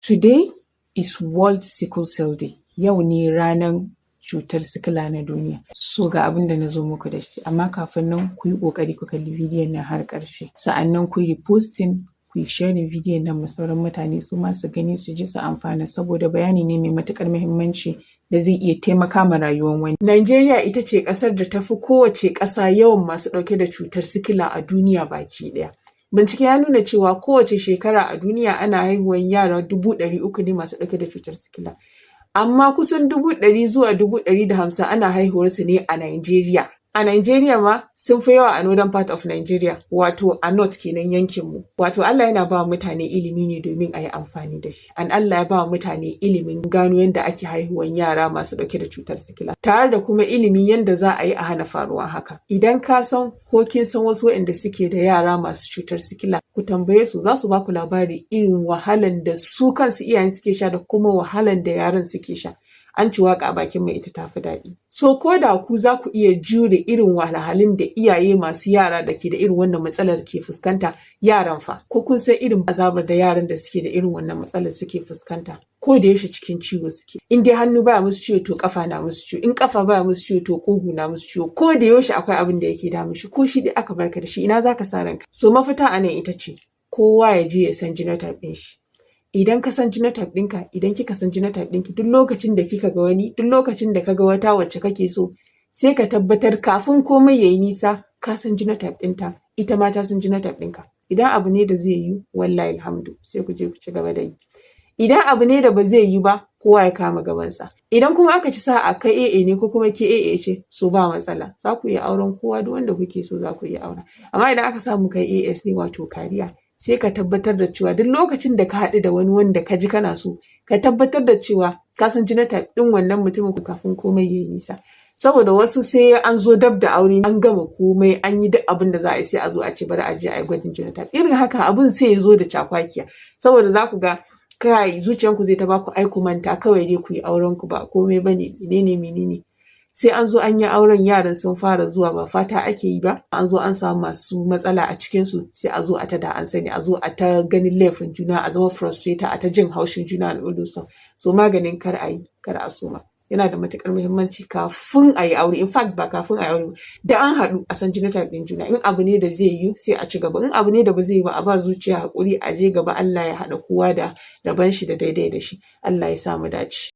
Today is World Sickle Cell Day. Yau ne ranar cutar sikila na duniya. So ga abin da na zo muku da shi, amma kafin nan ku yi ƙoƙari ku kalli bidiyon nan har ƙarshe. Sa'annan ku yi reposting, ku yi sharing bidiyon nan ma sauran mutane su ma su gani, su ji, su amfana, saboda bayani ne mai matuƙar muhimmanci da zai iya taimaka ma rayuwar wani. Najeriya ita ce ƙasar da ta fi kowace ƙasa yawan masu ɗauke da cutar sikila a duniya baki ɗaya. Bincike ya nuna cewa kowace shekara a duniya ana haihuwan yara 300,000 ne masu ɗauke da cutar sikila. Amma kusan 100,000 zuwa 150,000 ana haihuwarsu ne a Najeriya. A Najeriya ma sun fi yawa a northern part of Nigeria, wato a north kenan, yankinmu. Wato Allah yana ba mutane ilimi ne domin a yi amfani da shi. And Allah ya ba mutane ilimin gano yadda ake haihuwan yara masu ɗauke da cutar sikila, tare da kuma ilimin yadda za a yi a hana faruwan haka. Idan ka san ko kin san wasu waɗanda suke da yara masu cutar sikila, ku tambaye su, za su ba ku labari irin wahalan da su kansu iyayen suke sha da kuma wahalan da yaran suke sha. An ce waƙa a bakin mai ita tafi daɗi. So ko da ku za ku iya jure irin wahalhalun da iyaye masu yara da ke da irin wannan matsalar ke fuskanta, yaran fa? Ko kun san irin azabar da yaran da suke da irin wannan matsalar suke fuskanta? Ko da yaushe cikin ciwo suke. In dai hannu baya musu ciwo, to kafa na musu ciwo. In kafa baya musu ciwo, to ƙugu na musu ciwo. Ko da yaushe akwai abin da yake damun shi. Ko shi dai aka barka da shi, ina zaka sa ranka? So mafita a nan ita ce kowa ya je ya san genotype ɗin shi. Idan ka san genotype ɗinka, idan kika san genotype ɗinki, duk lokacin da kika ga wani, duk lokacin da ka ga wata wacce kake so, sai ka tabbatar kafin komai yayi nisa ka san genotype ɗinta, ita ma ta san genotype ɗinka. Idan abu ne da zai yiwu, walillahilhamdu, sai ku je ku ci gaba da yi. Idan abu ne da ba zai yiwu ba, kowa ya kama gabansa. Idan kuma aka ci sa'a kai AA ne ko kuma ke AA ce, so ba matsala, za ku iya auren kowa, duk wanda kuke so za ku iya aura. Amma idan aka samu kai AS ne, wato carrier, sai ka tabbatar da cewa duk lokacin da ka haɗu da wani wanda ka ji kana so, ka tabbatar da cewa ka san genotype ɗin wannan mutumin kafin komai ya yi nisa. Saboda wasu sai an zo dab da aure, an gama komai, an yi duk abin da za a yi, sai a zo a ce bari a je a yi gwajin genotype. Irin haka abin sai ya zo da cakwakiya, saboda za ku ga kai zuciyanku zai ta baku, ai ku manta kawai dai ku yi auren ku, ba komai bane, menene menene. Sai an zo an yi auren, yaran sun fara zuwa, ba fata ake yi ba, an zo an samu masu matsala a cikin su, sai a zo a ta da an sani, a zo a ta ganin laifin juna, a zama frustrated, a ta jin haushin juna and all those. So maganin kar a yi, kar a soma, yana da matukar muhimmanci kafin a yi aure, in fact ba kafin a yi aure, da an haɗu a san genotype ɗin juna. In abu ne da zai yi, sai a ci gaba. In abu ne da ba zai yi ba, a ba zuciya hakuri, a je gaba. Allah ya haɗa kowa da rabon shi da daidai da shi. Allah ya sa mu dace.